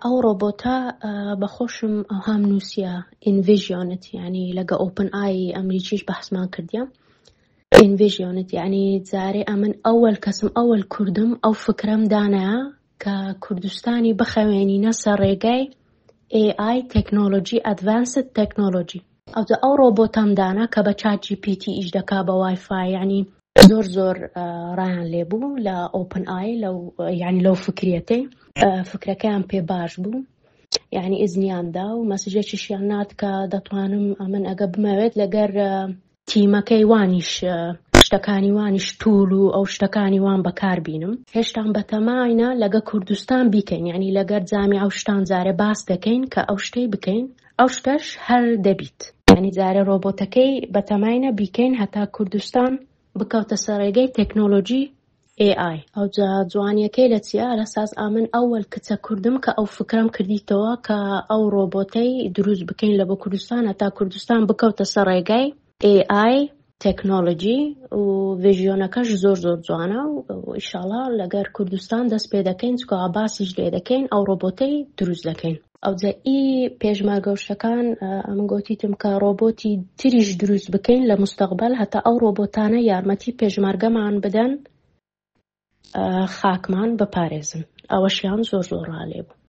ئەو ڕۆبۆتە بە خۆشم ئەوهام نووسیە ئینڤیژیۆنت یعنی لەگە ئۆپن ئای ئەمریکیش بەحسمان کردیە ئینڤیژیۆنت یعنی جارێ ئەمن ئەوەل کەسم ئەوەل کوردم ئەو فکرەم دانایە کە کوردستانی بخەوێنینە سەر ڕێگای AI تەکنۆلۆجی ئەدڤانسد تەکنۆلۆجی ئەوجا ئەو ڕۆبۆتەم دانا کە بە چات جی پی تی ئیش دەکا بە وای فای یعنی زۆر زۆر ڕایان لێبوو لە ئۆپن ئای لەو یعنی لەو فکریەتەی فکرەکەیان پێ باش بوو یعنی ئیزنیان دا و مەسجێکیشیان نارد کە دەتوانم ئەمن ئەگە بمەوێت لەگەر تیمەکەی وانیش شتەکانی وانیش توول و ئەو شتەکانی وان بەکار بینم هێشتان بەتەماینە لەگە کوردستان بیکەین یعنی لەگەر جامی ئەو شتان جارێ باس دەکەین کە ئەو شتەی بکەین ئەو شتەش هەر دەبیت یعنی جارێ ڕۆبۆتەکەی بەتەماینە بیکەین هەتا کوردستان بکەوتە سەر ڕێگەی تەکنۆلۆژی AI. ئەوجا جوانیەکەی لە چیە لە ساز ئامن ئەوەل کچە کوردم کە ئەو فکرەم کردیتەوە کە ئەو ڕۆبۆتەی دروست بکەین لە بۆ کوردستان هەتا کوردستان بکەوتە سەر ڕێگای AI تەکنۆلۆجی و ڤیژیۆنەکەش زۆر زۆر جوانە و ئیشاڵا لەگەر کوردستان دەست پێ دەکەین چکە باسیش لێ دەکەین ئەو ڕۆبۆتەی دروست دەکەین. ئەوجا ئی پێشمەرگە و شتەکان ئەمن گۆتیتم کە ڕۆبۆتی تریش دروست بکەین لە مستەقبەل هەتا ئەو ڕۆبۆتانە یارمەتی پێشمەرگەمان بدەن خاکمان بپارێزن ئەوەشیان زۆر زۆر ڕالێ بوو.